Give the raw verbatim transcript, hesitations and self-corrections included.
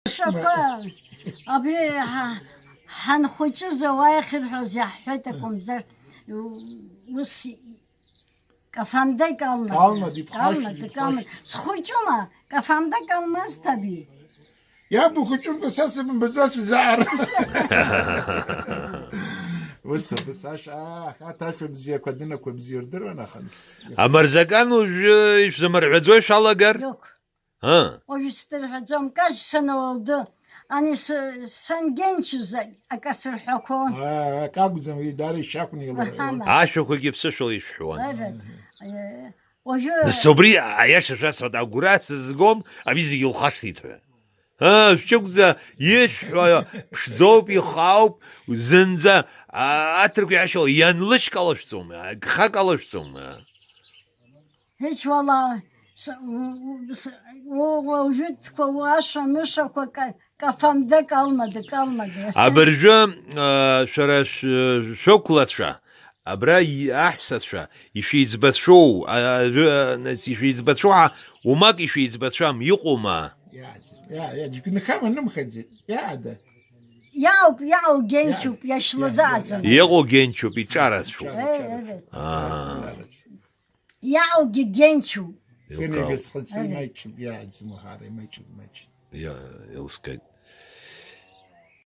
Шаҟа абри ҳа-, ҳанхәыҷыз ауаа иахьырҳәоз иаҳҳәеит акәымзар, ус кафанда икалмада. Калмада, иԥхашьоит, иԥхашьоит. Схәыҷума, кафанда калмазҭаби? Иаб ухәыҷымкәа са сымбаӡо сзаара. Ус, ус, ашьа, аа, аҭашәа бзиақәа, адынақәа бзиа рдыруан, аха нас. Амарзакан уажәы ишәзамырҳәаӡои шәалагар? Иоук. Ыы. Уажәы сдырҳәаӡом, каз сануалды. Ани с-, сангенчыз акы асырҳәақәон. Аа, акы акәӡам, уи даара ишьақәны илоура. Аҳа, ма. Ашәақәагьы ԥсышәала ишәҳәуан. Ара, э, уажәы Нас убри аиаша шәасҳәоит, агәра сызгом, абри зегьы улхашҭит ҳәа. Аа, шәҷыгәӡа ишәҳәо ԥшӡоуп, ихаауп, зынӡа, аа, аҭырқәа иашьала ианлышьк алашәҵом, гхак алашәҵом. Ҳеч уала, с-, у-, у-, с-, у-, уажәытәқәа, уашамышақәа ка-, кафанда калмада, калмада. Абыржәы, а, шәара шә-, шәықәлацәа, абра и-, аҳәсацәа, ишәеиҵбацәоу, а, а, нас ишәеиҵбацәоу ҳа, уамак ишәеиҵбацәам, иҟоума? Иааӡ-, иа-, иа-, џьгәынхама нымхаӡеит, иаада. Иаауп, иаау, генчуп, Иа-, иашьлыдааӡам. Иа-, иа-, иа. Иҟоу генчуп, иҿарацәоу. Иааугьы генчуп. Фенега схацы Ага. имаҷуп, иааӡам уҳәара, имаҷуп, имаҷуп. Иа-, илскаит.